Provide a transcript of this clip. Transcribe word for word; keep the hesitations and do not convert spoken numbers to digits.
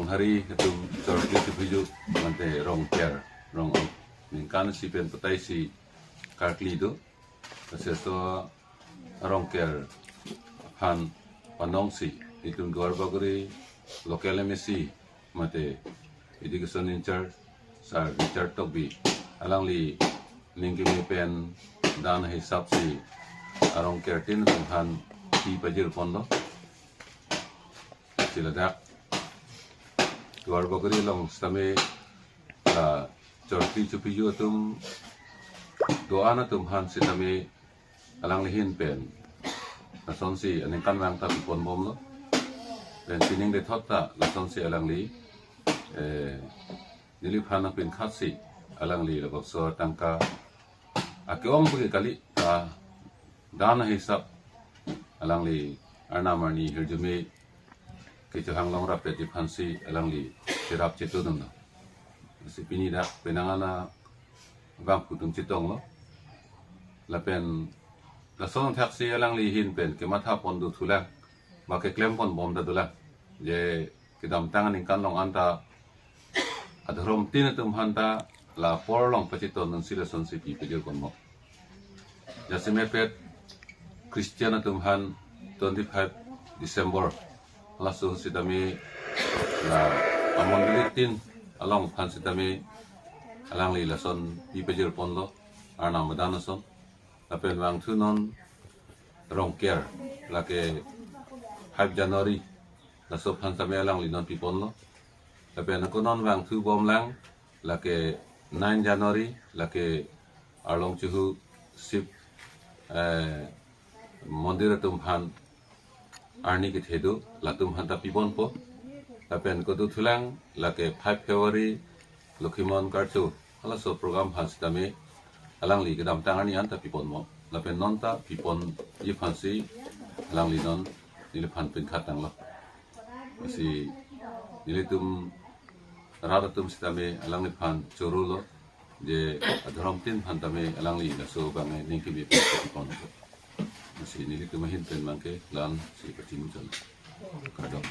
Hari atum chorkli chipiju mate Rongker, rong ningkan isi pen patai isi karkli do. Laso Rongker aphan panongsi itum Duarbagori local M A C mate education in charge Sir Richard Tokbi alangli ning kimi pen dan hisap si arongker tin atum aphan pi pajir ponlo. Si ladak Duarbagori along sitame la chorkli chipiju atum do-an atum aphan sitame alangli ahin pen lasonsi aningkanvang ta pipon bomlo. Pen pining dethot ta lasonsi alangli, eh, neliphan nangpinkhatsi alangli labangso atangka ake-ong puke kali ta dan hisap alangli arnam arni hirjume kechohang longrapetji aphansi alangli cherap chetudunlo. Si pini dak penang ana bangphu atum chetonglo. Lapen lason thaksi alangli ahin pen kematha pon dothulang, ba keklem pon bom ta dolang. Je kedamtang aningkan along anta adhorom tin atum aphan ta la apor along pachetondunsi lasonsi pi pajir ponbom. Jasemet Christian atum aphan twenty-five December laso sitame la amondoli tin along aphan sitame alangli lason pi pajir ponlo, arnam adan ason. Lapen vangthu non Rongker lake five January laso aphan sitame alangli non piponlo. Lapen ako non vangthu bomlang lake nine January lake Arlong Chuhu Shiv, eh, mondir atum aphan arni kethe do, latum aphan ta piponpo. Lapen kodothulang lake five February Lokhimon Karcho halaso program aphan sitame alangli kedamtang arni anta piponbom. Lapen non ta piponji aphansi alangli non neliphan pinkhat tanglo. Si nelitum rat atum sitame alangliphan chorolo, je adhorom tin aphan tame alangli laso abang ning kimi pen pipon. Si nelitum ahin pen abangke la-ansi pachini chon. Kardom.